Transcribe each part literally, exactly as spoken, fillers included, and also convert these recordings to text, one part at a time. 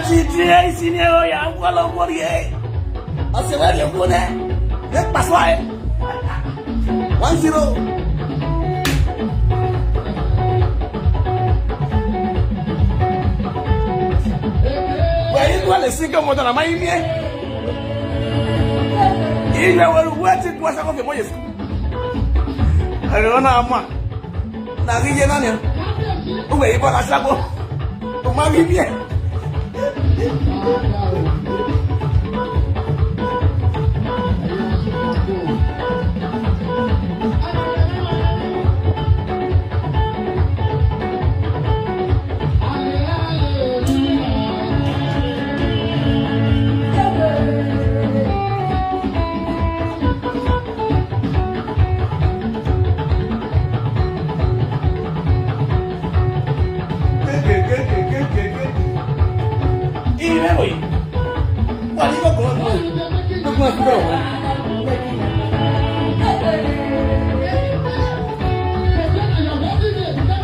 Titi isi ni o ya ngwa lo ngwa ye. Ase wa ye ngwa ne. Ye paswa e. One zero. Wa ye ngwa le singa mo dana ma imie. Iye wa wa ti kwa sa ko ke mo ye. Ayo na ama. Na gị ihe naanị ya. Ụmụ Igbo na-asị akpụ. Ụmụ Igbo.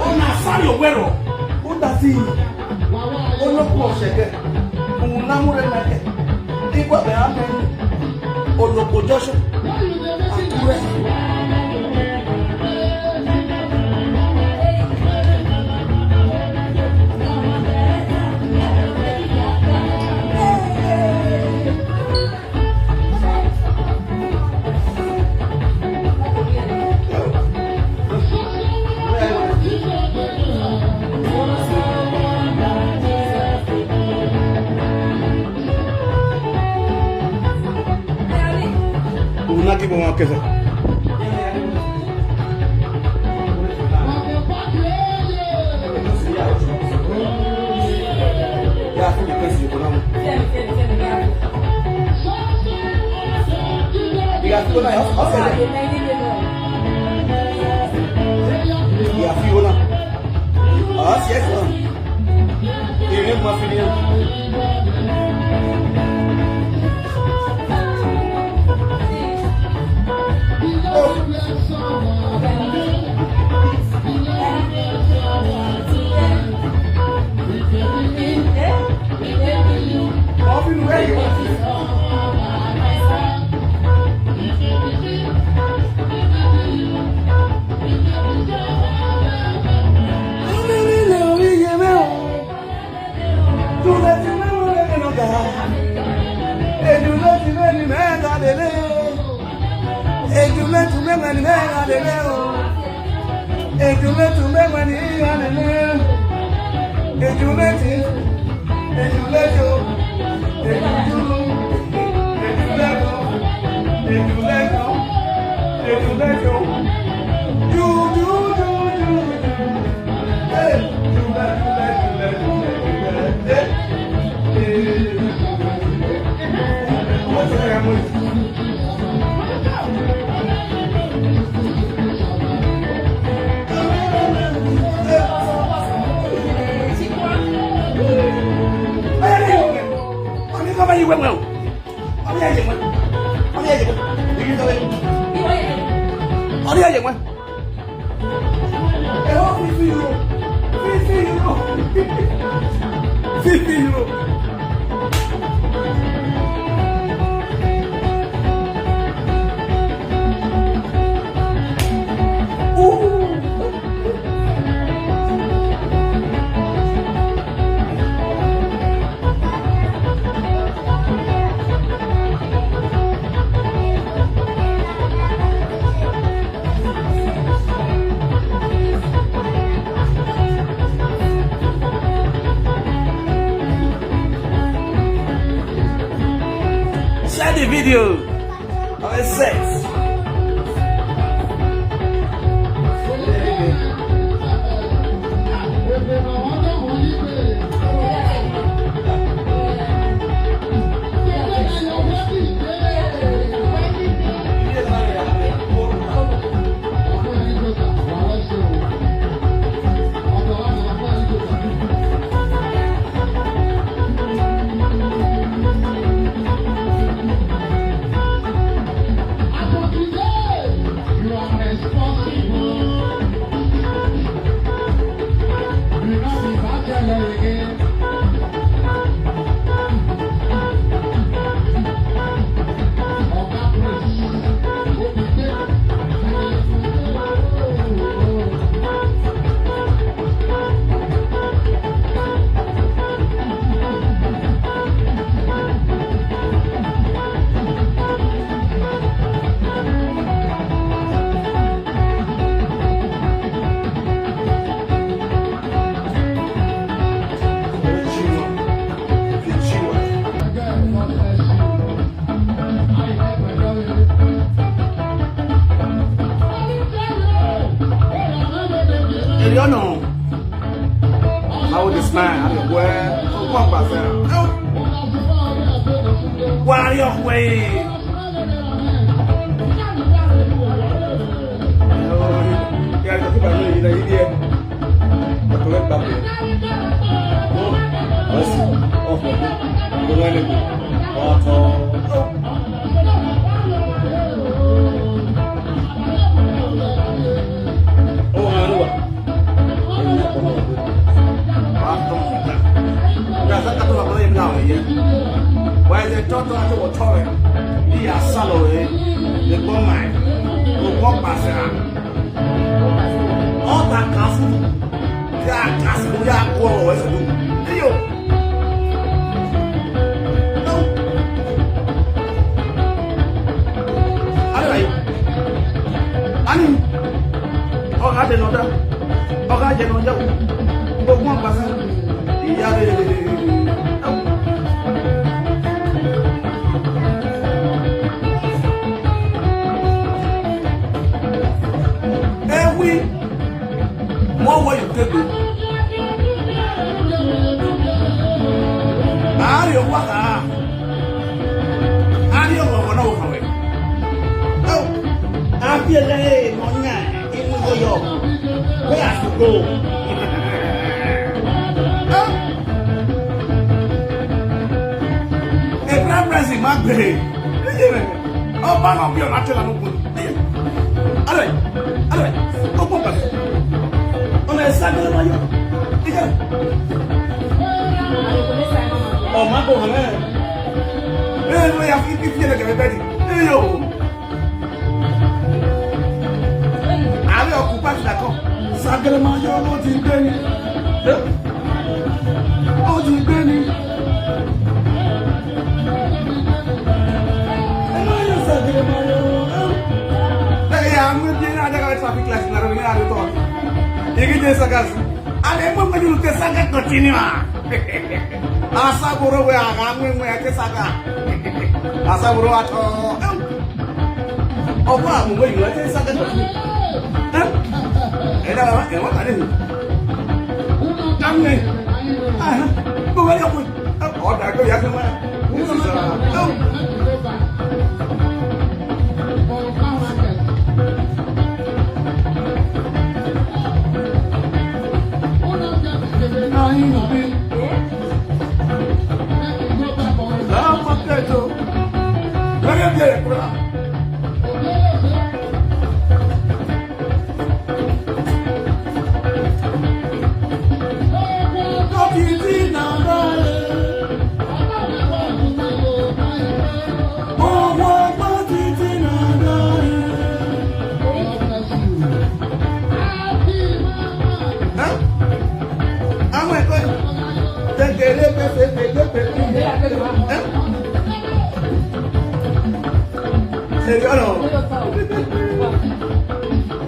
Ona sari owero. Uda si. Olokun osege. Unamure meke. Igwa be amen. Olokun Joshua. Akure. Una ki bon akeza. Ọdún yà yẹ wọn. Ọdún yà yẹ wọn. Ọdún yà yẹ wọn. Ẹ wọ́n fi fi yúrò. Fi fi yúrò. Fi fi yúrò. Share the video. Have a sex. Warrior way. Why the daughter of the Otore? Be a salary. The woman. The work passer. All that castle. They are castle. They are poor. What's it do? Hey, yo. No. All right. Ani. Ọ̀gá jẹ nọjà. Ọ̀gá jẹ nọjà. Gbogbo ọ̀pá sá. Ìyá rẹ̀. Ewi. Mo wo you take go. Ari o wa ka. Ari o wa na o ka we. Oh, abi ele mo nya. Inú yọyọ. Where I should go? Huh? A prime president, my baby. Ọba náà bí ọ̀nà àti ìlànà òkun. Alẹ́, alẹ́, ó pọ̀ pẹ̀lú. Ọ̀nà ẹ̀sán agbẹ́rẹ́ máa yọ. Ìjà. Ọ̀ma kò hàn náà. Bẹ́ẹ̀ ló yà fi fífi ẹ̀rẹ̀ kẹ̀mẹ́ bẹ́ẹ̀ ni. Ẹ yóò. Àárẹ̀ ọkùnrin bá ti dà kọ́. Ṣàgẹ̀rẹ̀ máa yọ, ó ti gbé ni. Ó ti gbé ni. Ẹ máa yọ ṣàgẹ̀rẹ̀ máa yọ. Ẹ yà á mú bí ẹni ajá kan traffic light náà lórí ní àdúgbò. Igi jẹ́ sàgàsì. Ale mwe mwe yulu te saga continua. Asaburo we aga mwe mwe te saga. Asaburo ato. Opa mwe mwe yulu te saga continua. Eh? Era era tani. Tamne. Ah, mwe mwe yulu. Ọ̀dà ẹgbẹ́ ìyá tó máa. Àwọn ẹ̀kọ́ yìí. Tẹ̀gẹ̀rẹ́ pẹ̀sẹ̀ pẹ̀lú pẹ̀lú. Serious no?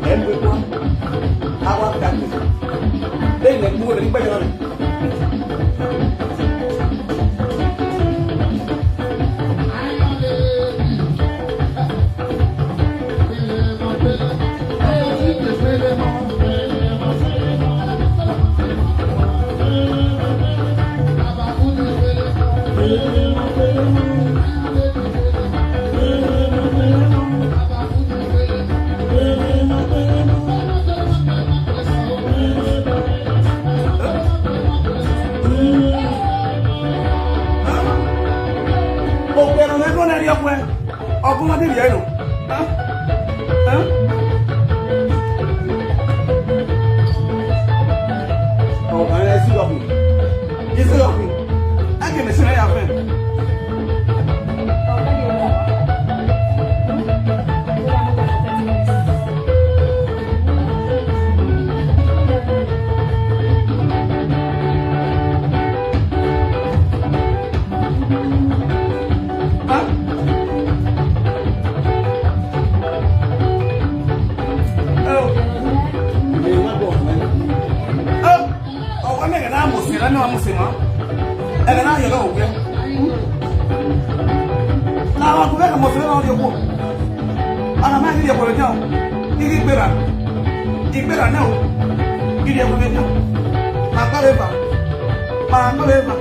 Ẹ ń gbé kó. Àwọn àgbà kìí. Lẹ́yìn ẹ̀ ń gbúwò lẹ́yìn gbẹ́jọ́ rẹ̀. Okpero na ego na-eri ọkụ ya. Ọkụ nwa dibịa ino. Ha? Ha? Ọ, anyị na-esi ọkụ. Isi ọkụ. A ga-emesi na ya afọ. Ọwọ́ mi kàn náà mọ̀ sí, ẹ̀rọ náà mọ̀ sí mọ́. Ẹ̀rọ náà yọ̀rọ̀ òwe. Náà wọ́n kú bẹ́ẹ̀ kà mọ̀ sí lọ́wọ́ yẹ kú. Ọ̀nà máa ń yẹ kọ̀rọ̀ jẹun. Igi gbéra. Ìgbéra náà o. Igi yẹ kọ̀rọ̀ jẹun. Màá gbọ́ lè bà. Màá gbọ́ lè bà.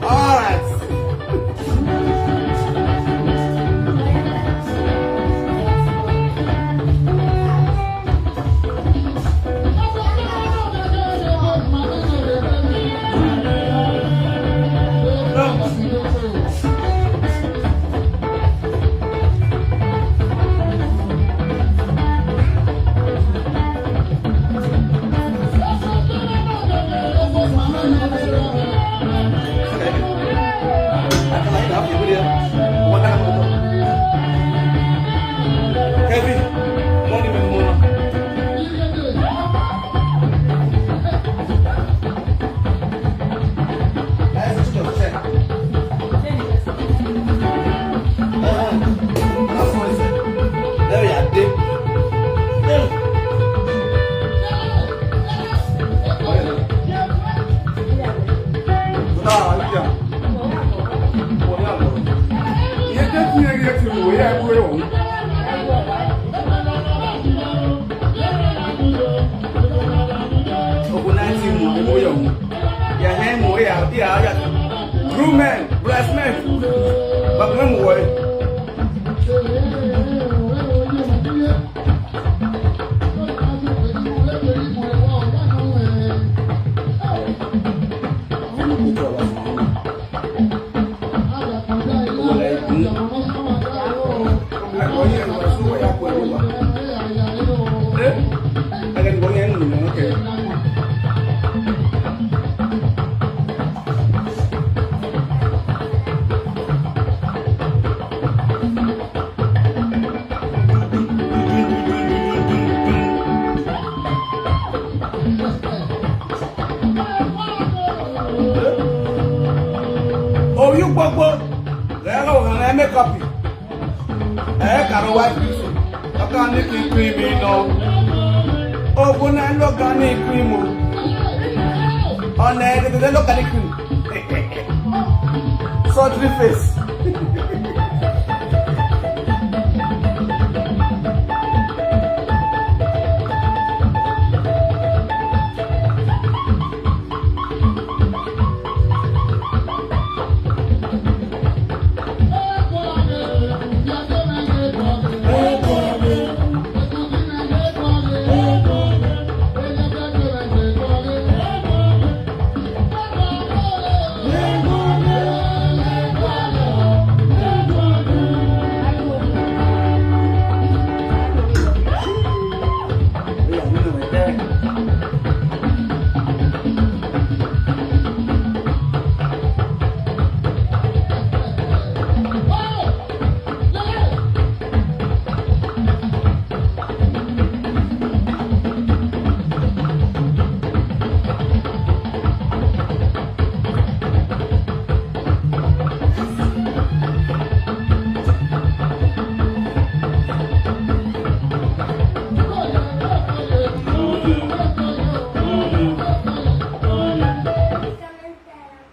All right. Kevin, money me more. Groom men, bless men, but men boy. Orí gbogbo lẹ́rọ òun ẹ mẹ́kọ̀pì. Ẹ kàró wá sí. Ọkàn ní kí n pín mi lọ. Ogun náà ló kàn ní kí n mú. Ọ̀nà ẹ̀dẹ̀dẹ̀ ló kàn ní kí n. Surgery face.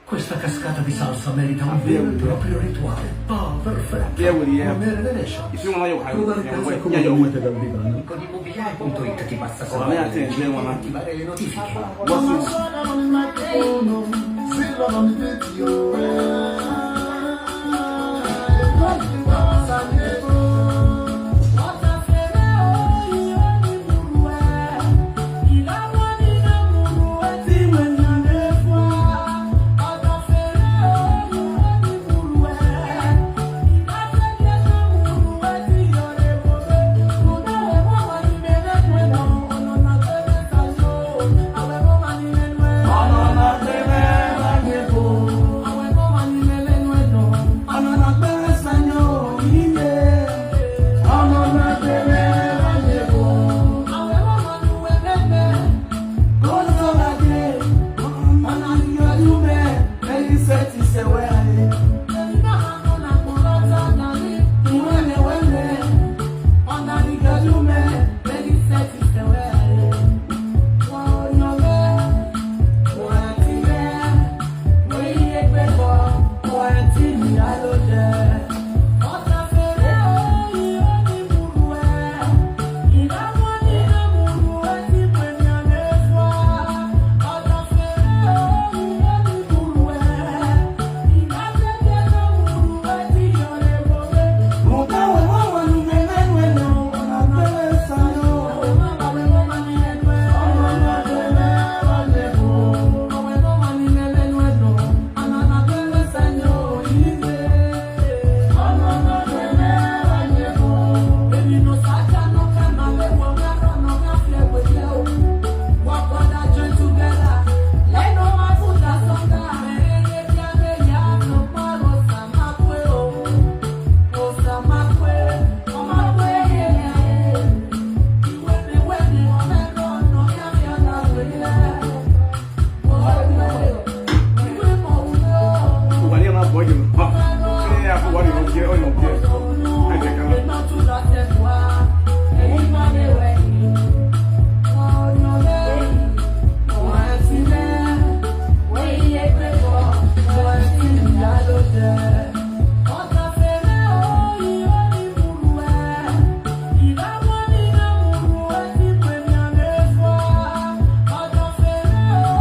Questa cascata di salsa merita un vero e proprio rituale. Ah, perfetto. Una mera revelation. Coda ricchezza e comodità dal divano. Con immobiliare punto it ti basta salvare le ricette e attivare le notifiche.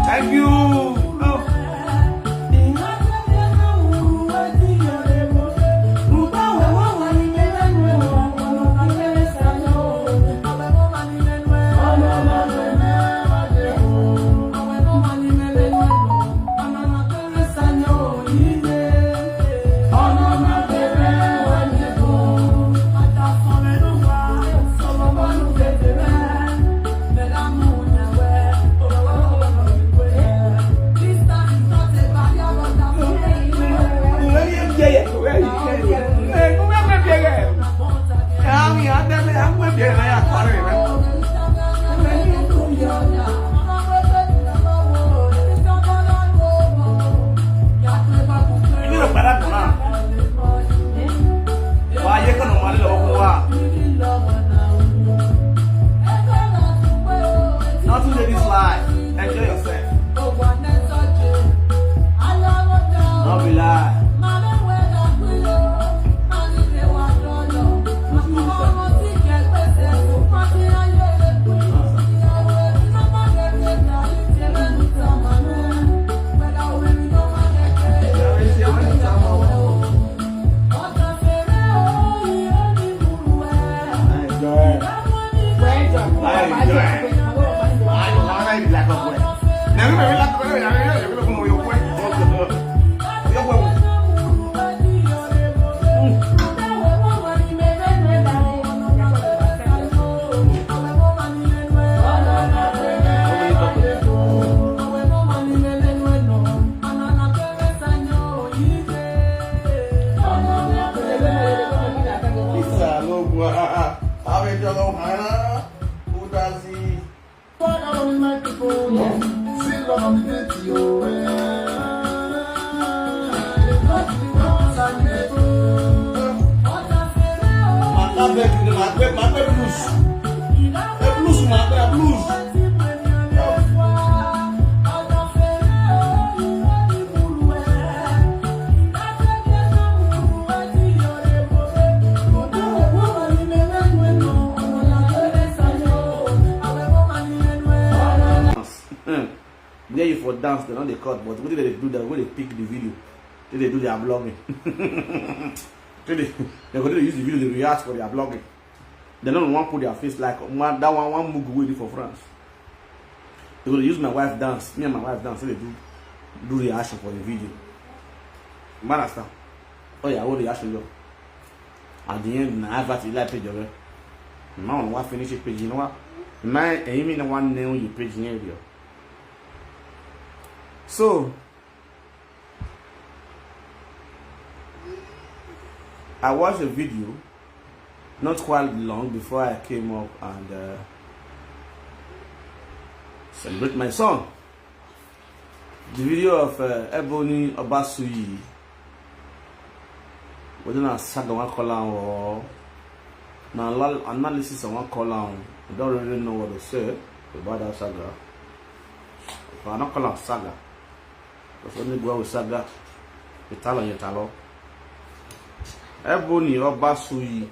Thank you. Oh. Nothing dey this life. Enjoy yourself. No be lie. Where you for dance, they no dey cut, but wetin dem dey do, dem go dey pick the video. They dey do their blogging. They dey, they go dey use the video, they react for their blogging. They no wan put their face like man, that one, one mugu wey dey for France. They go dey use my wife dance, me and my wife dance, they do, do reaction for the video. You understand? Oh yeah, what reaction yo? At the end, na advert you like page already. Now I want finish the page, you know what? My aim in one name your page name. So I watched a video not quite long before I came up and uh, celebrate my son. The video of uh, Ebony Obasuyi. Whether na saga one call am or na anal- analysis I wan call am, I don't really know what to say about that saga. But I no call am saga. Because only go with saga, you tell on your talo. Ebony Obasuyi,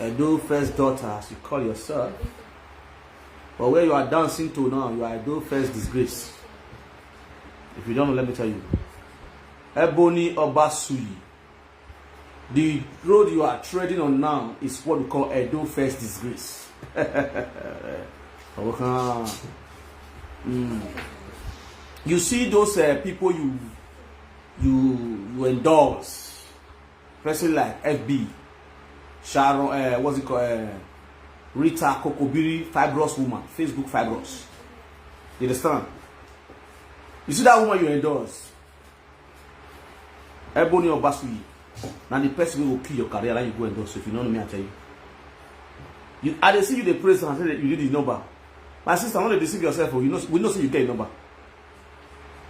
Edo first daughter, as you call yourself. But where you are dancing to now, you are Edo first disgrace. If you don't know, let me tell you. Ebony Obasuyi, the road you are treading on now is what we call Edo first disgrace. Okan. Mm. You see those uh, people you you you endorse, person like F B, Sharon, uh, what's it called, uh, Rita Kokobiri, fibrous woman, Facebook fibrous. You understand? You see that woman you endorse, Ebony Obasuyi, now the person who will kill your career, like you go endorse. If you know me, I tell you. You, I dey see you dey praise and say that you did the number. My sister, don't dey deceive yourself. Oh, you know, we know say you get a number.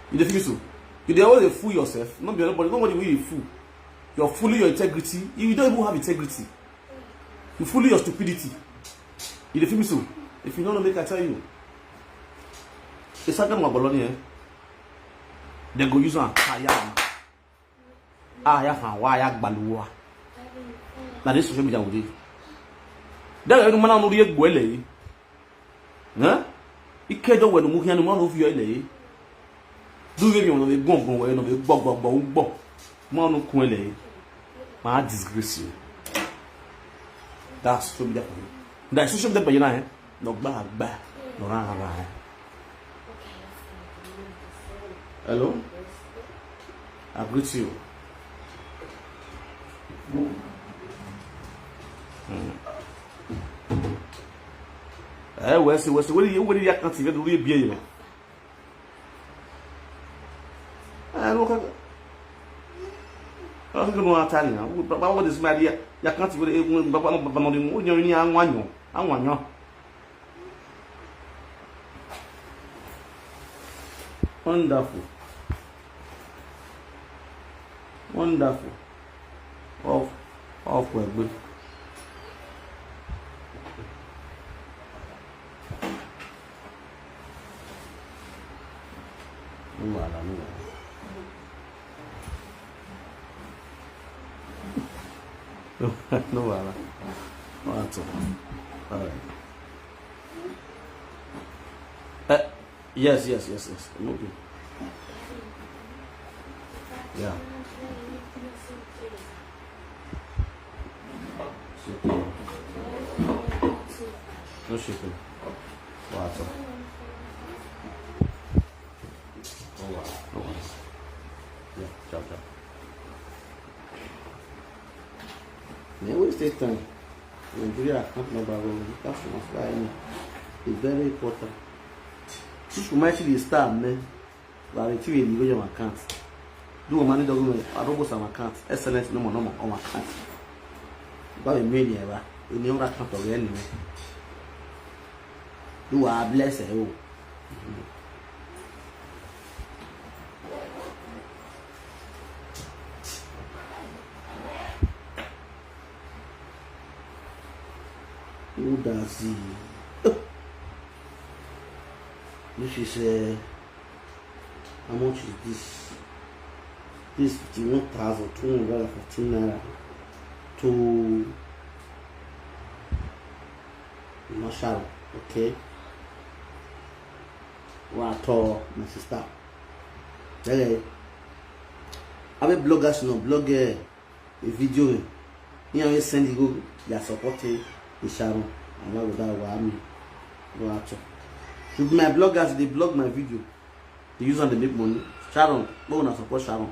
You dey feel so. You dey always dey fool yourself. Not be anybody, nobody will you fool. You're fooling your integrity. You don't even have integrity. You fooling your stupidity. You dey feel me so? If you don't know, make I tell you. It's a good one, eh? They go use am tire am. Ah, ya fan wa ya gbaluwa. Na this social media we dey. That you man no dey go ele. Huh? Ike do we no mu hianu man of you ele. Do we be on the gon gon we no be gbog gbog gbog gbog. Man no kun ele. Ma disgrace you. That's social media for you. That's social media for you now, eh? No gba gba. No ra ra. Hello? I greet you. Hmm. Eh, wesi, wesi, where you, where you can't even do you be here? I don't know. I don't know Italian. But what is my dear? You can't even, but what, but not in your, in your, Wonderful. Wonderful. Off, off, we're good. No wahala, no wahala. No wahala. No wahala. All right. Uh, yes, yes, yes, yes. No do. Yeah. It's okay. No shaking. Wahala. Oh, wow. No worries. Yeah, chop, chop. Man, we take time. Nigeria account number, we have to fly in. It's very important. Since we might see the star, man. But I think we go your account. Do a money document. I don't go some account. S L S no more, no more on account. But we made here, right? We never account of anyway. Do a bless, eh, oh. Who does he? This is, uh, how much is this? This fifty-one thousand two hundred and fifteen naira to Marshall, okay? What at all, my sister? Okay. Have a bloggers, no blogger. A video, eh? You know, you send it go, you are supporting the Sharon. And why would I want me? Go out. Should my bloggers, they blog my video. They use and they make money. Sharon, go and support Sharon.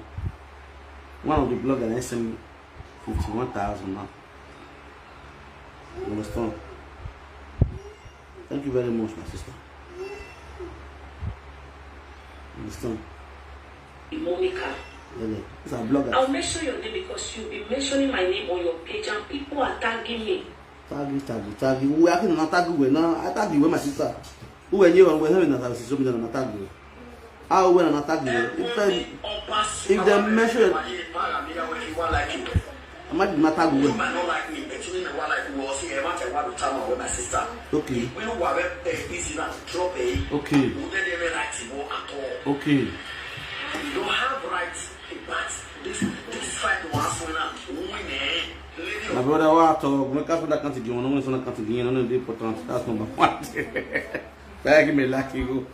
One of the bloggers, I send me fifty-one thousand now. You understand? Thank you very much, my sister. You understand? Monica. Really? These are bloggers. I'll mention your name because you've been mentioning my name on your page and people are tagging me. Tag you, tag you, tag you. We are not tag you now. I tag you, my sister. Who are you? We have another social media, not tag you. How when I tag you? If I, if they mention, I might not tag you. You might not like me, but you know what, like, we also, you might want to tell my sister. Okay. We know what we pay is not drop, eh? Okay. We don't even like to go at all. Okay. You don't have rights, but this, this fight was when I'm winning. My brother, what? When customer that can't give one, when someone can't give one, no important. That's number one. Thank me, lucky go.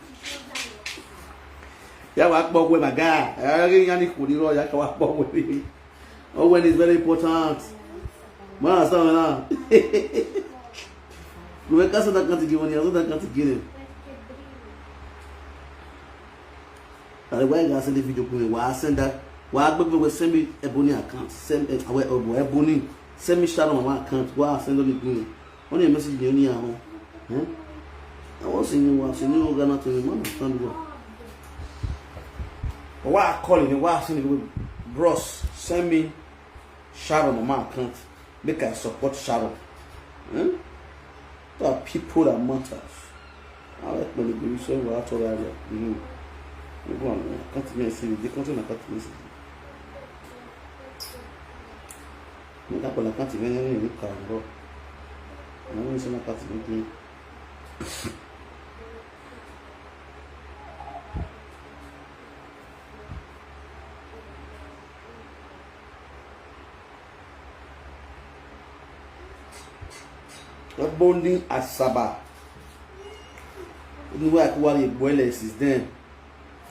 Yeah, what about my guy? I already got it. Oh, when it's very important. Man, I stand now. When customer that can't give one, I don't can't give it. That's why I send the video to me. Why I send that? Why I go send me Ebony account? Send, eh, our Ebony. Send me Sharon my account. Why I send it to me? Only a message in your home. Hmm? I was in you, I was in you, Ghana to me, man, stand up. Why I call you? Why I send you? Bros, send me Sharon on my account. Make I support Sharon. Hmm? There are people that matters. I like when the say what I told you. Mm-hmm. You go on, I can't even see the country, I can't even see. That one, I can't even remember. I don't know, I can't even. Ebony Asaba. Anyway, I could worry boy since then.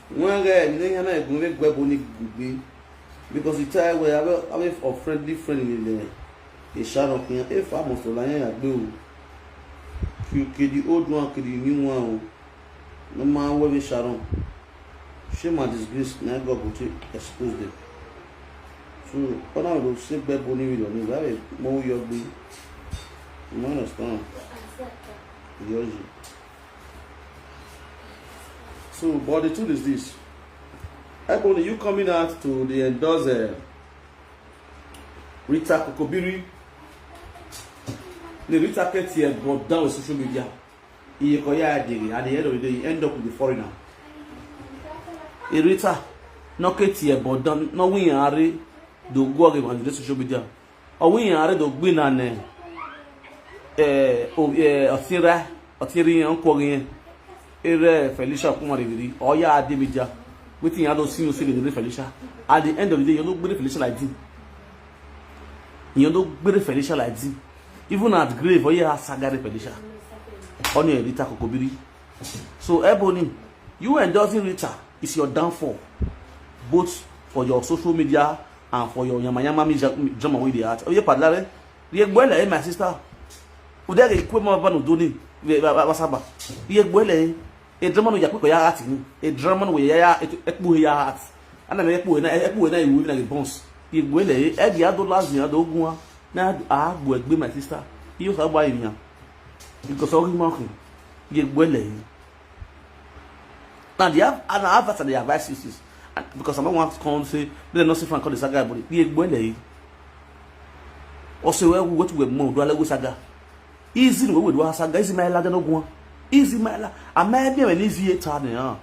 One guy, you know, you know, you go make Ebony good. Because you tell where I have a friendly friend in there. A Sharon here. If I must lie, I do. You kill the old one, kill the new one. No man, where we Sharon. Shame and disgrace, na God go take expose them. So, all I will say, Ebony with your name, that is more your be. You understand? Yours. So, but the truth is this. Ebony, you coming out to the endorse uh, Rita Kokobiri. The Rita K T L brought down with social media. Iye koya diri. At the end of the day, you end up with the foreigner. Irita, no K T L, but don't no win are do go again on the social media. Or win are do gbin and eh, eh, o- eh, Otira, Otiri, Uncle, Ere, Felicia, Kumari, Oya Adibija. Waiting, I don't see you see the Felicia. At the end of the day, you look good Felicia like this. You look good Felicia like this. Even at grave, Oya Sagari Felicia. Only Rita Kokobiri. So, Ebony, you endorsing Rita is your downfall, both for your social media and for your yamayama media drama with the art. Oye, Padlare, ye gbele, eh, my sister. Udege kwe ma banu duni, we ba ba saba. Ye gbele, e drama no ya kwe ya art ni. E drama no ya ya ekpu ya art. Ana me ekpu na ekpu na iwu na bones. Ye gbele, e di ado lazi ado gunwa. Na a gbo egbe, my sister. Iyo sa gba iyan. Because all him monkey. Ye gbele. Now they have and I have that they advice you sis. And because I don't want to come say they don't see fan call the saga body. Ye gbele. Also we what we mo do ala saga. Easy we we do saga. Easy my lad no go. Easy my lad. Am I be when easy e ta ne ha.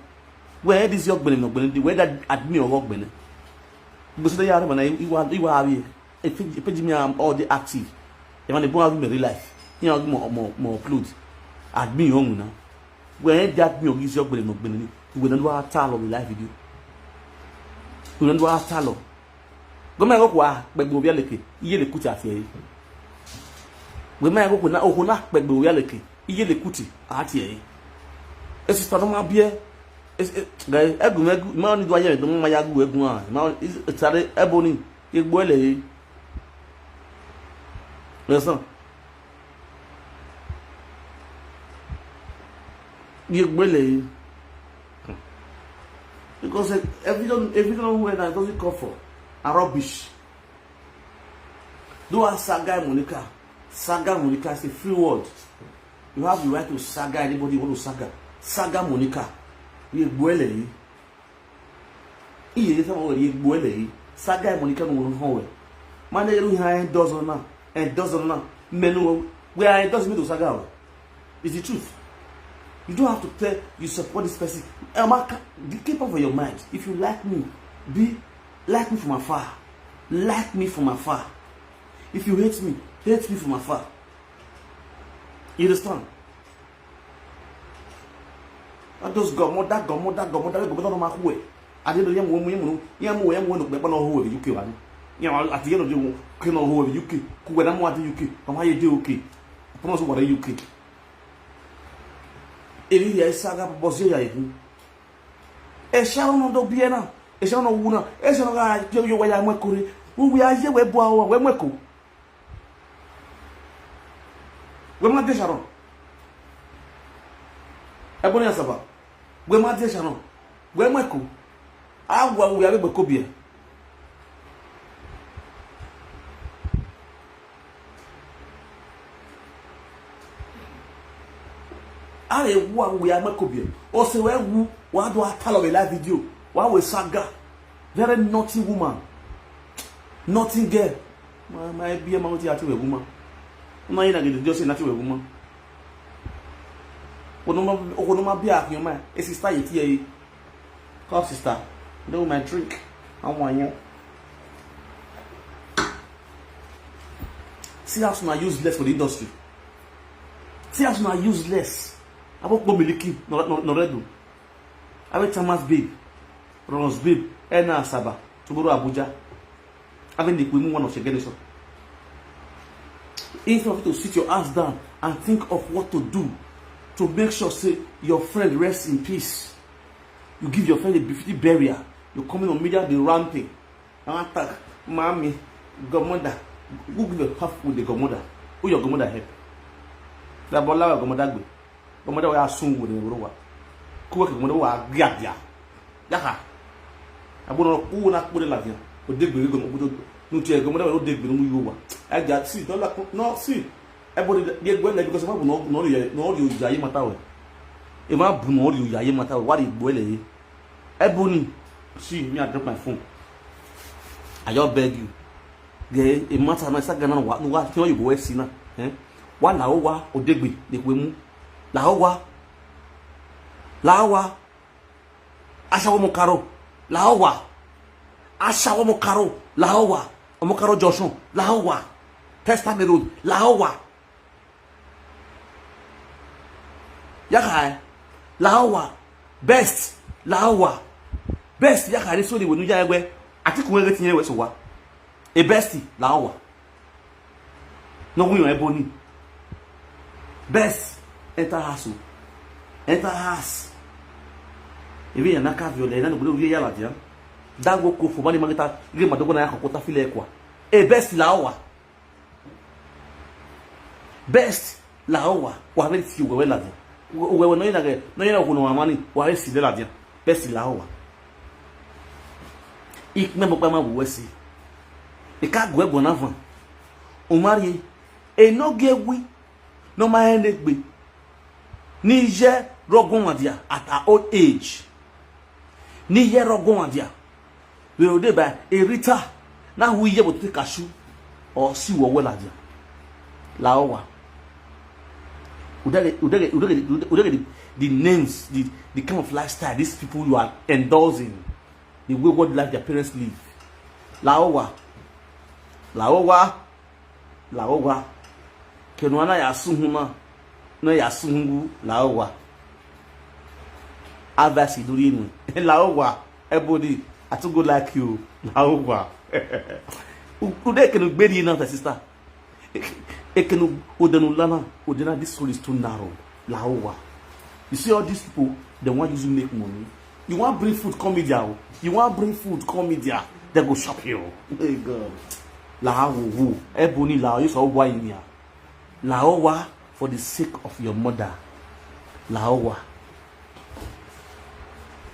Where this your gbele no gbele? Where that admin or gbele? Because they are when I you are you are here. If if you me am all the active. You want to go have me real life. You know more more more upload. Admin on now. Where that admin is your gbele no gbele. We don't want to tell on live video. We don't want to tell. Go me go kwa gbegbo bia leke. Iye le kuti afie. We me go kuna o kuna gbegbo bia leke. Iye le kuti ati e. E sister no ma bie. E e guy egu me egu ma ni do aye do ma ya gu egu a. Ma e tare Ebony. Ye gbele. Listen. Ye gbele. Because if you don't if you don't wear that, it doesn't come for a rubbish. Do a saga Monica. Saga Monica is a free word. You have the right to saga anybody you want to saga. Saga Monica. Ye gbele. Iye sama were ye gbele. Saga Monica no no ho. Mana yeru ha endorse na. Endorse na. Menu we are endorse me to saga. It's the truth. You don't have to tell you support this person. Amaka, keep up for your mind. If you like me, be like me from afar. Like me from afar. If you hate me, hate me from afar. You understand? That those godmother, godmother, godmother, godmother no makuwe. At the end of the day, yam wo yam no yam wo yam wo no be no ho we U K wa. Yeah, at the end of the day, ke no ho we U K. Ku we na mo at U K. Mama ye de U K. Pronounce what U K. Eli ya saga boss ya ihu. E sha no do bie na. E sha no wu na. E sha no ga yo yo wa ya mwe kore. Wu ya ye we bo awa we mwe ko. We ma de Sharon. Ebony Asaba. We ma de Sharon. We mwe ko. Agwa we ya be ko bie. Are wu awu ya mwe ko bie. O se we wu wa do atalo we live video. Wa we saga. Very naughty woman. Naughty girl. My my be ma oti ati we woman. Na ina gidi just say naughty we woman. Ono ma ono ma bi a ki ma. E sister ye ti e. Come sister. Do my drink. I want you. See as una useless for the industry. See as una useless. Abokpo Miliki, no, no, no redo. Abe Chamas babe, Ron's babe, Ena Asaba, tomorrow Abuja. Abe Nikwemu, one of Shegene so. Instead of you to sit your ass down and think of what to do to make sure say your friend rests in peace, you give your friend a befitting burial. You coming on media, the ranting. I want talk, mommy, godmother. Who give a half with the godmother? Who your godmother help? That Bola godmother gbe. Godmother wa soon with the rowa. Kuwa godmother wa giadia. Yaka. Abu no ku na ku de la dia. O de gbe godmother. No tie godmother o de gbe no yuwa. I just see, don't like, no, see. Everybody dey gbe like because ma bu no, no ye, no ye ya ye mata we. E ma bu no ye ya ye mata we. Wa de gbe le. Ebony, see me, I drop my phone. I just beg you. Ge, e matter na saga na wa, no wa, you go see na. Eh? Wa la o wa, Odegbe, Nikwemu. La o wa. La o wa. Asawo Mokaro. La o wa. Asawo Mokaro. La o wa. Omokaro Johnson. La o wa. Testament Road. La o wa. Yaka, eh? La o wa. Best. La o wa. Best. Yaka, ni so the wenu ya egbe. Ati kun ege tinye we so wa. A bestie. La o wa. No, we are Ebony. Best. Enter house o. Enter house. Ebi ya naka viole na no gburu ya la dia. Dago ko fo mani magita. Ge madogo na ya ko ta file kwa. A best. La o wa. Best. La o wa. Wa very few we la dia. We we no ina ge, no ina ko no amani. Wa very si la dia. Best. La o wa. Ik me mo pa ma wo si. E ka gwe gona van. O mari. E no ge wi. No ma ene gbe. Ni ye rogon wa dia at our old age. Ni ye rogon wa dia. We o de ba e Rita. Na hu ye bo te kashu. O si wo we la dia. La o wa. Udege, udege, udege, udege the, the names, the, the kind of lifestyle these people you are endorsing, the wayward life their parents live. La o wa. La o wa. La o wa. Kenu ana ya suhu na. Na ya suhu gu. La o wa. Advice iduri inu. La o wa. Ebony, I too go like you. La o wa. U-, ude kenu gberi na, my sister. E-, ekenu odenu lana, odena, this road is too narrow. La o wa. You see all these people, they want use you make money. You want bring food come media o. You want bring food come media, they go shop you. Hey God. La o wa. Ebony, la o, you so wa in here. La o wa for the sake of your mother. La o wa.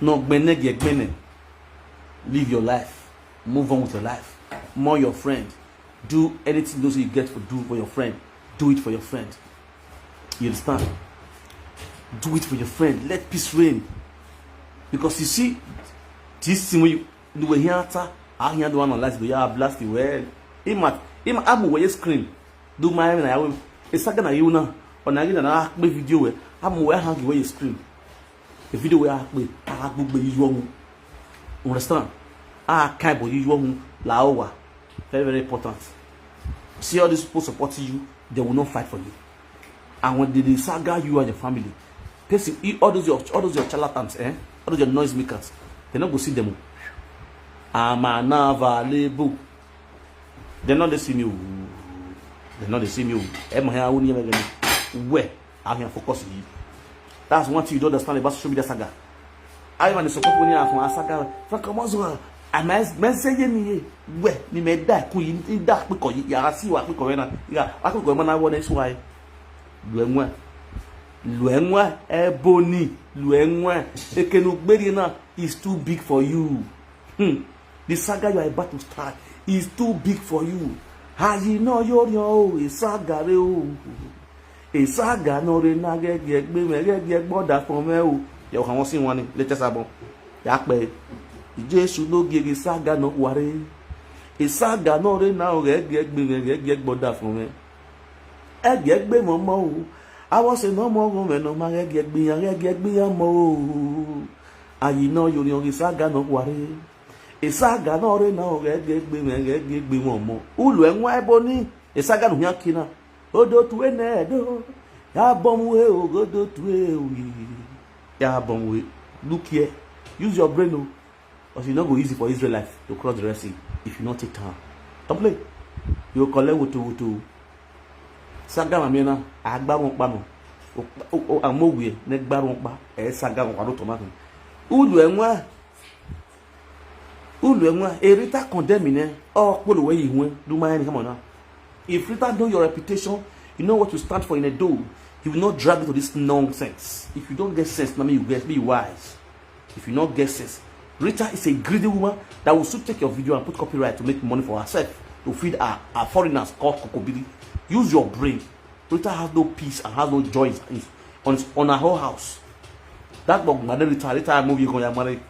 No gbene ge gbene. Live your life. Move on with your life. More your friend. Do anything those you get for do for your friend. Do it for your friend. You understand? Do it for your friend. Let peace reign. Because you see, this thing when you, you were here after, I hear the one on life, you have blast the well. Him at, him at, I'm away screen. Do my, na yawe. It's like na you now. On again, na akpe video we. I'm away hang away screen. The video we akpe, akpe be you. Understand? Ah, kind boy, you. La o wa. Very, very important. See all these people supporting you, they will not fight for you. And when they, they saga you and your family, person, all those your, all those your charlatans, eh? All those your noise makers, they not go see them. I'm unavailable. They not they see me. They not they see me. Em ha woni me gani. Where? I can focus you. That's one thing you don't understand about social media saga. I want to support when you have one saga. Frank Amazon. I must message me. Where? Ni me da ku yi da pe ko yi. Ya si wa pe ko na. Ya a ko ko ma na wo next why. Luenwa. Luenwa, Ebony, Luenwa. Ekenu gberi na is too big for you. Hmm. The saga you are about to start is too big for you. Ayi no yo yo, isaga re o. Isaga no re na ge ge gbe me ge ge gboda fun me o. Yo kan won sin won ni latest album. Ya pe. Jesu no ge ge saga no ware. Isaga no re na o ge ge gbe me ge ge gboda fun me. Ege gbe momo o. Awo se no mo gun me no ma ege gbe yan, ege gbe yan mo o. Ayi no yo ni ogi saga no ware. Isaga no re na o ege gbe me, ege gbe momo. Ulu enwa Ebony. Esaga no hia kina. Odo tuwe ne do. Ya bom we o, odo tuwe o. Ya bom we. Look here. Use your brain o. Because e no go easy for Israelites to cross the Red Sea if you no take time. Don't play. You collect wutu wutu. Saga ma mina agba won pa no. Amowie ne gba won pa. E saga won pa no to ma. Ulu enwa. Ulu enwa. Erita condemn ne. O polo we yi won. Do my any, come on now. If Rita know your reputation, you know what you stand for in a dough, he will not drag you to this nonsense. If you don't get sense, now you get, be wise. If you not get sense, Rita is a greedy woman that will soon take your video and put copyright to make money for herself, to feed her, her foreigners called Kokobiri. Use your brain. Rita has no peace and has no joy in, in, on, on her whole house. That bog mother Rita, Rita movie going to marry.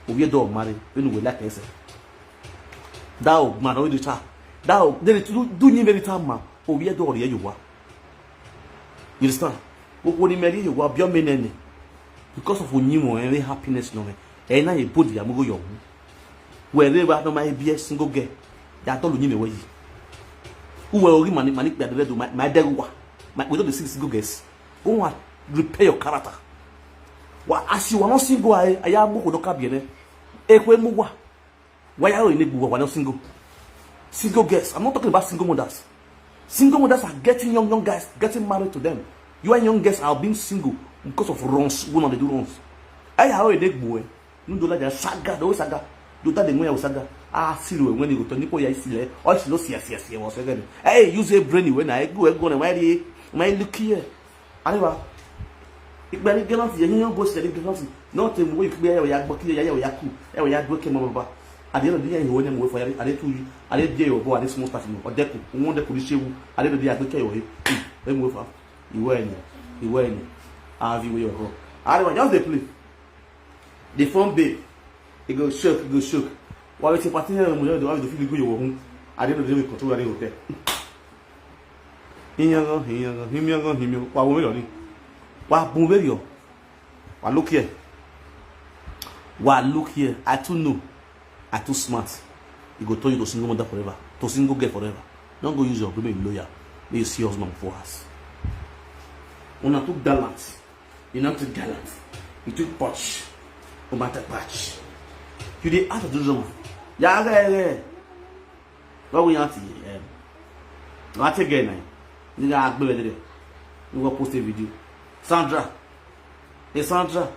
Owie do marry. You know we like I said. That man, Rita. That they do do ni very time man. Owie do ye you wa. You understand? Wo ni meri you wa bio me nene. Because of onyi mo e happiness no me. E na ye body amugo yo. Wherever no my be a single girl. Ya tolu ni me we yi. Uwe ori mani mani pe adere do my my deguwa. My we do the six single girls. Go and repair your character. Wa as you are not single, I I am go no kabiene. Ekwe mu wa. Why are you in Igbo? Why not single? Single girls. I'm not talking about single mothers. Single mothers are getting young young guys, getting married to them. You and young girls are being single because of runs. Women they do runs. I are in Igbo. No do like that saga. The saga. Do that the way saga. Ah, see when you go to Nipo ya see. Oh, she no see see see. Was again. Hey, use a brain when I go go and why they my look here. Arewa. Ikpe ni gallant ye, hin bo se ni gallant. No te mo ikpe ye ya gbo ki ye ya ya ku. E ya do ke mo baba. Ade no dia ye wo ne mo fo ya. Ade tu yi. Ade dia yo bo ade small part no. Odeku. Won de ku di sewu. Ade no dia gbo ke yo he. E mo fa. Iwe ni. Iwe ni. Avi we yo. Arewa, just dey play. The phone babe. E go shook, e go shook. Wa we ti party here mo do wa we do feel go yo wo hun. Ade no dey we control ade hotel. Hiyangan, hiyangan, himiyangan, himiyangan. Wa wo me lo ni. Wa bun very o. Wa look here. Wa look here. I too know. I too smart. You go turn you to single mother forever. To single girl forever. Don't go use your women lawyer. May you see husband for us. Una too gallant. You not too gallant. You too patch. No matter patch. You dey out of the room. Yeah, yeah, yeah. What we want to um, what again? Nigga, I go there. You go post a video. Sandra. Hey, Sandra.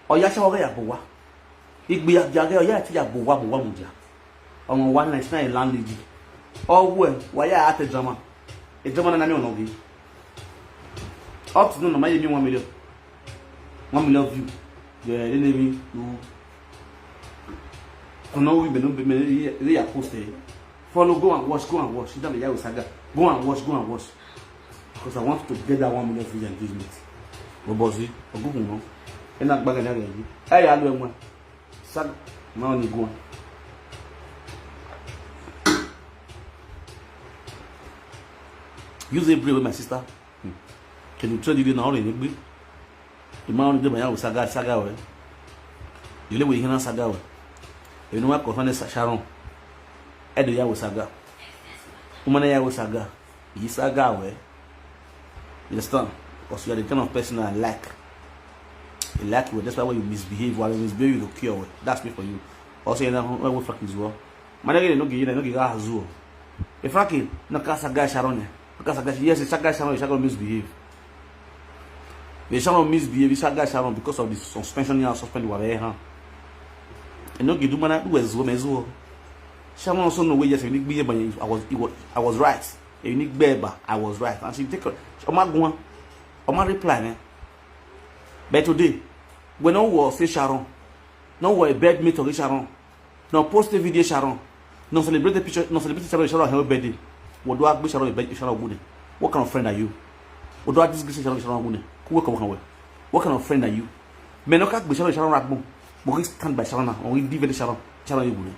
Oh, yeah, sure, yeah, boy. Igbe ya ya ya ti ya bowa bowa muja. Omo one ninety nine landlady. Oh, well, why you at a drama? A drama na mi on ogi. Up to now, my me one million. One million view. Yeah, they name me. Kono we be no be me they are posted. Follow, go and watch, go and watch. That be Yahweh Saga. Go and watch, go and watch. Because I want to get that one million views and engagement. Bobozi, ogugun no. Ena gbaga na ready. Hey, alo enwa. Saga. Now you go on. Use a brain with my sister. Hmm. Can you tell you now? The man only dey Yahweh Saga, Saga we. You live with him Saga we. You know what concern Sharon? I do Yahweh Saga. Woman Yahweh Saga. He Saga we. You understand? Because you are the kind of person I like. You like you. That's why when you misbehave, while you misbehave, you look cure. That's me for you. Also, you know, I will fuck you as well. Mana gele no gele no gele azu. Ifaki na kasa ga Sharon. Kasa ga, yes, Saga Sharon, Saga misbehave. We Sharon misbehave, Saga Sharon because of the suspension you suspend wa be ha. E no gidu mana du ezu me zu. Sharon also no way yes, ni gbiye ban I was, I was, I was right. E ni gbe ba, I was right. And she take Omagun. Oma reply me. But today, when no was say Sharon, no was a bed mate of Sharon. No post a video Sharon. No celebrate the picture. No celebrate Sharon. Sharon her birthday. What do I wish Sharon birthday? Sharon Ogunde. What kind of friend are you? What do I disgrace Sharon? Sharon Ogunde. Who come away? What kind of friend are you? Men no can be Sharon Sharon Ragbo. But we stand by Sharon. Or we defend Sharon. Sharon Ogunde.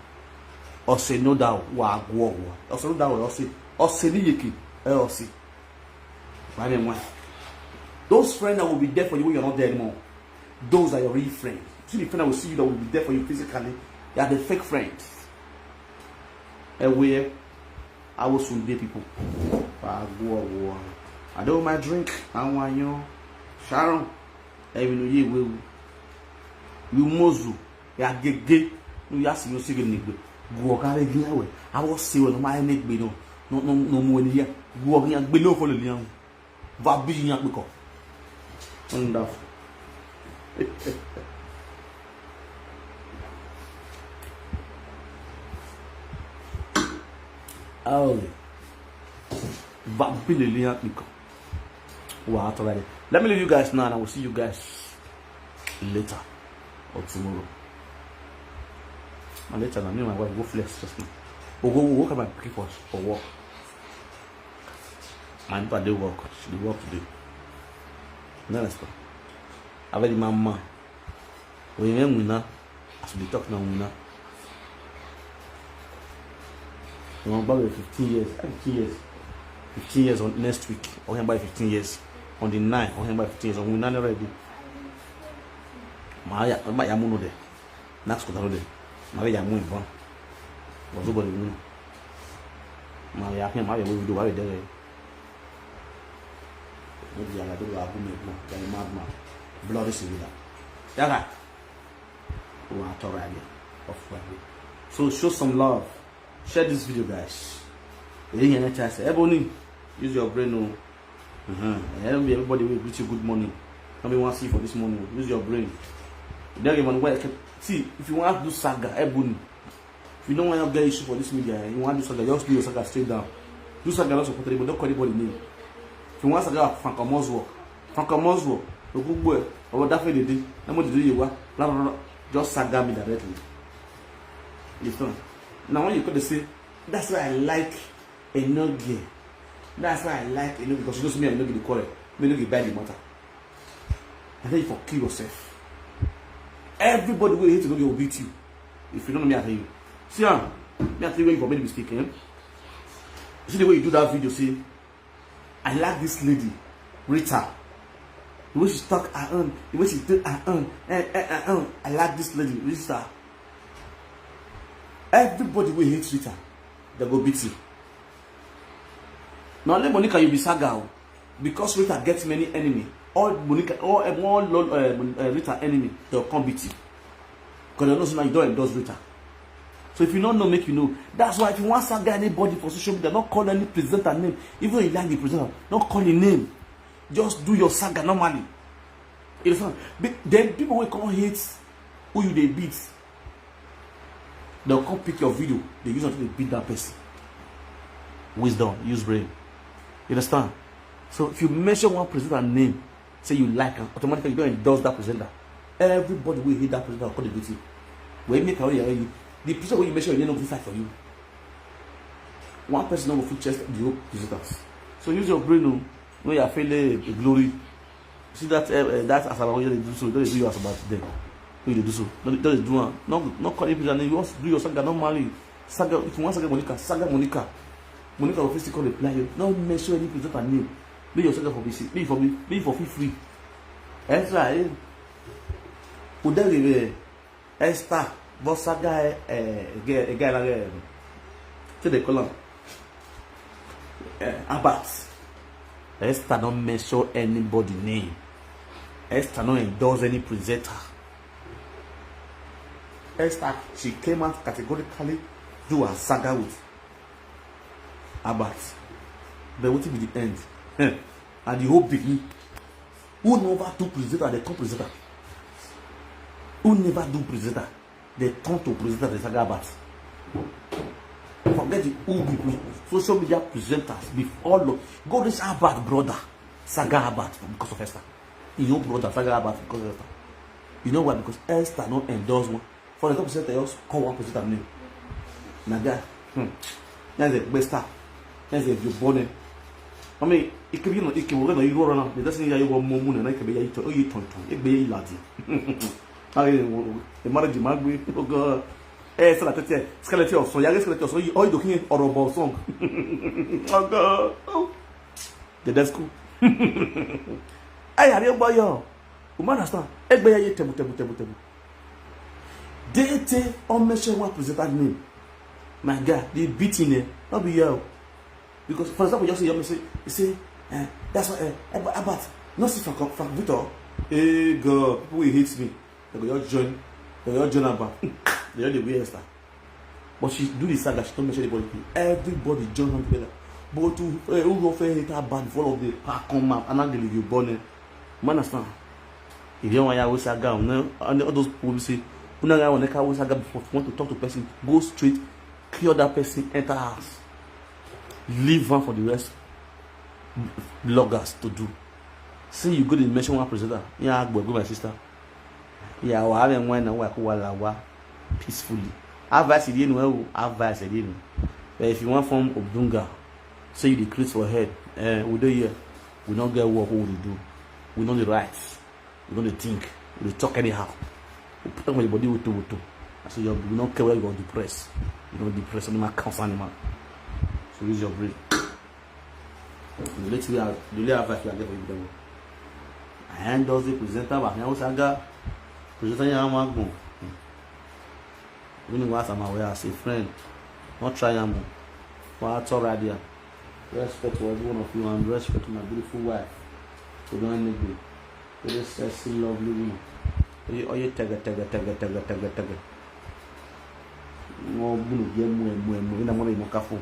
Or say no doubt. Wa wa wa. Or say no doubt. Or say, or say ni yeki. Or say. Why me why? Those friends that will be there for you when you're not there anymore. Those are your real friends. See the friend that will see you that will be there for you physically. They are the fake friends. And where Awo Sunday people. Wagwa. I don't my drink. I want you. Sharon. Even you will. You mozu. Ya gege. You ask you sing nigbe. Go kare gina we. I was see when my nigbe no. No no no mo ni ya. Go gina gbe lo fo le yan. Va bi yan pe ko. Wonderful. Oh. Va bi le yan pe ko. Wow, already. Let me leave you guys now, and I will see you guys later or tomorrow. And later now, me and my wife go flex just now. We go we go come and pick for for work. My daughter dey work. She dey work today. You understand? I very mama. We even win now. As we talk now, win now. You want buy fifteen years, eh, fifteen years, fifteen years on next week. Or can buy fifteen years on the nine. Or can buy fifteen years on win now already. My my yamuno there. Next quarter there. My yamu ibon. Was nobody win. My ya can my we do why there. Maybe I do a good man, a madman. Bloody civilian. Yeah, right. Who are Torah again? Of course. So show some love. Share this video, guys. You didn't hear chance. Ebony, use your brain, no. Uh-huh. Everybody will greet you good morning. Come and see for this morning. Use your brain. There you man, where see if you want to do saga, Ebony. If you don't want to get issue for this media, eh, you want to do saga, just do your saga straight down. Do saga, not support anybody, don't call anybody name. If you want saga, Frank Amos work. Frank Amos work. Okugbo, or that way they do. I'm going to do you what? Blah blah blah. Just saga me directly. You understand? Now when you could say, that's why I like Enogie. That's why I like Enogie because you know me, I know the quarrel. Me no get bad matter. And then you for kill yourself. Everybody will hate to know they will beat you. If you don't know me, I tell you. See, um, me, I tell you where you for made mistake, eh? See the way you do that video, see, I like this lady, Rita. The way she talk her own, the way she do her own, eh, eh, her own. I like this lady, Rita. Everybody will hate Rita. They go beat you. Now let Monica, you be saga o. Because Rita gets many enemy. All Monica, all, all, all uh, Rita enemy, they'll come beat you. Because they know now you don't endorse Rita. So if you don't know, make you know. That's why if you want saga anybody for social media, don't call any presenter name. Even though you like the presenter, don't call him name. Just do your saga normally. You understand? Be- Then people will come hate who you they beat. They'll come pick your video. They use it to beat that person. Wisdom, use brain. You understand? So if you mention one presenter name, say you like am, automatically you don't endorse that presenter. Everybody will hate that presenter according to you. When you make a way, the person when you mention your name no fit fight for you. One person no go fit chest the whole presenters. So use your brain, no, no, you are failing a glory. See that uh, that asaba wey you dey do so, don't dey do you asaba today. Wey you dey do so, don't don't dey do am. No no call people and you want do your saga normally. Saga, if you want saga Monica, saga Monica. Monica go fit still come reply you. No mention any presenter name. Make your saga for be see, make you for be, make you for feel free. Ezra, eh? Udari, eh? Esther, but saga, eh, eh, guy, guy like, eh, so they call him, eh, Albert. Esther don't mention anybody name. Esther don't endorse any presenter. Esther, she came out categorically do a saga with Albert. But what will be the end? Eh, and the whole big who never do presenter, they come presenter. Who never do presenter, they turn to presenter, they saga Albert. Forget the who be pre- social media presenters, be all of, go this Albert brother, saga Albert because of Esther. You know brother, saga Albert because of Esther. You know why? Because Esther no endorse one. For example, say they just call one presenter name. Na guy. Hmm. That's a best star. That's a you born. I mean, it could be no, it could be no, you go around. It doesn't mean you want more money, like, you turn, you turn, turn. It be you latin. I mean, the marriage, my way. Oh God. Eh, so that skeleton of song. Yeah, skeleton of song. Oh, you looking horrible song. Oh God. Oh. The dead school. Hey, are you boy? You understand? Egbe ye tebu tebu tebu tebu. They take on mention one presenter name. My God, the beating eh, not be here. Because for example, just say, you say, you say, eh, that's why, eh, Ab- Albert, no see Frank, Frank Victor. Hey God, people will hate me. They go just join, they go just join Albert. They just dey wear Esther. But she do the saga, she don't mention anybody. Everybody join hand together. But to uh, who go fair hate her band, follow the pack come out, and I give you bonnet. Man, understand? If you want to saga, no, and all those people will say, "Una ga want to saga before, if you want to talk to person, go straight, cure that person, enter house, leave one for the rest bloggers to do." See, you go to mention one presenter, yeah, go, go, my sister. Yeah, wa have one na wa ku wa la wa peacefully. Advice dey no, advice dey no. But if you want form Obunga, say you dey create for head, eh, we dey here. We no get work, we dey do. We no dey write. We no dey think. We dey talk anyhow. We put on my body with two, with two. I say, you no care where you go depress. You no depress animal, counts animal. So use your brain. The late we are, the late advice we are getting for you. I endorse the presenter, but I also got presenter. You are one. When you ask my way, I say, friend, not try am. For our tour radio. Respect for every one of you and respect to my beautiful wife. So don't need me. Very sexy, lovely woman. Oye, oye, tege, tege, tege, tege, tege, tege. No, bunu, ye, mwe, mwe, mwe. Ina mwana imo kafu.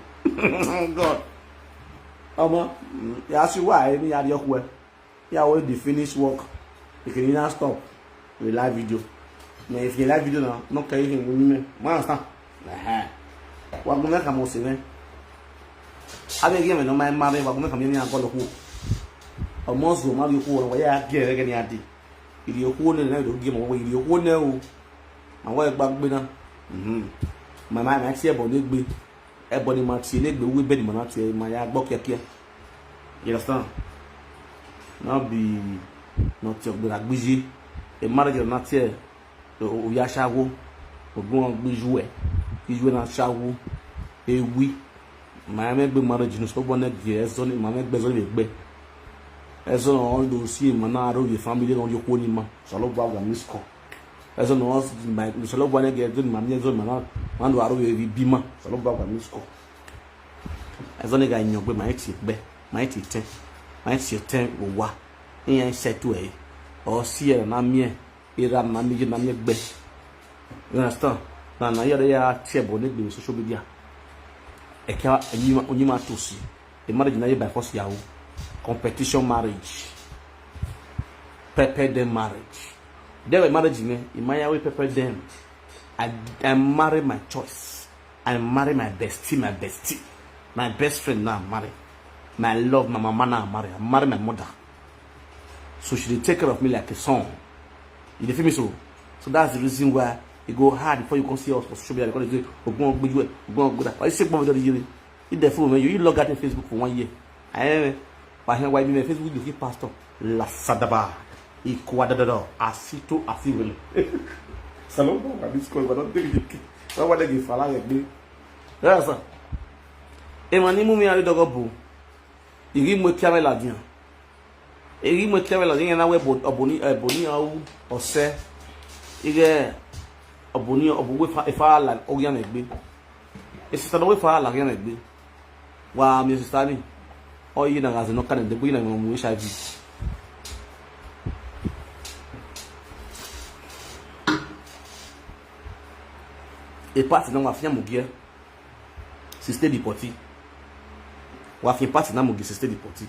God. Omo, mm, ya si wa, emi ya di okwe. Ya we the finish work. You can now stop the live video. Now, if you live video now, no carry him with me. Man, understand? Aha. Wa gume ka mo se me. Abe gi me no mai mare, wa gume ka mi ni an ko lo ku. Omo zo ma bi ku, wa ya ge re ge ni adi. Iri oku ne na do gi mo, iri oku ne o. Ma wa gba gbe na. Mhm. Ma ma ma ti e bo ni gbe. E bo ni ma ti le gbe, we be ni ma na ti e, ma ya gbo keke. You understand? No be, no ti o gbe la gbiji. E marriage na ti e. O ya shawo. O gun gbiju e. Gbiju na shawo. E wi. Ma me gbe marriage no so bo ne ge, e zo ni ma me gbe zo ni gbe. E zo no do si ma na ro ye family no yo ko ni ma. So lo ba gba miss call. E zo no, ma so lo ba ne ge zo ni ma mi zo ma na. Ma do aro ye bi ma. So lo ba gba miss call. E zo ni ga nyo gbe ma ti gbe. Ma ti ten. Ma ti ten go wa. Iyan se tu e. O si e na mi e. Ira na mi na mi gbe. You understand? Na na ya ya tie bo ni gbe social media. E ka onyi ma, onyi ma to si. The marriage na ye by force yawo. Competition marriage. Pepper dem marriage. There were marriage me. In my way pepper dem. I I marry my choice. I marry my bestie, my bestie. My best friend now marry. My love, my mama now marry. I marry my mother. So she dey take care of me like a son. You dey feel me so? So that's the reason why e go hard before you come see us for social media because they say, "Ogun Ogbeju, Ogun Ogbeju." Why you say, "Ogun Ogbeju?" You dey fool, man. You, you log out in Facebook for one year. I, why, why me Facebook dey give pastor? La Sadaba. Ikwa da da da. Asito asiwele. Salomon, I miss call, but don't take it. Why, why they give Fala like me? That's all. Emani mumi ari dogo bu. Igi mo kia me la dian. Igi mo kia me la dian na we bo oboni, oboni au ose. Ige oboni obu we fa, e fa la o ya me gbe. E sister no we fa la ya me gbe. Wa mi sister ni. O yi na gaze no kan de bu yi na mo HIV. E party na wa fia mo gie. Sister di poti. Wa fia party na mo gie sister di poti.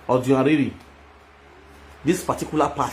Audio ariri. This particular part.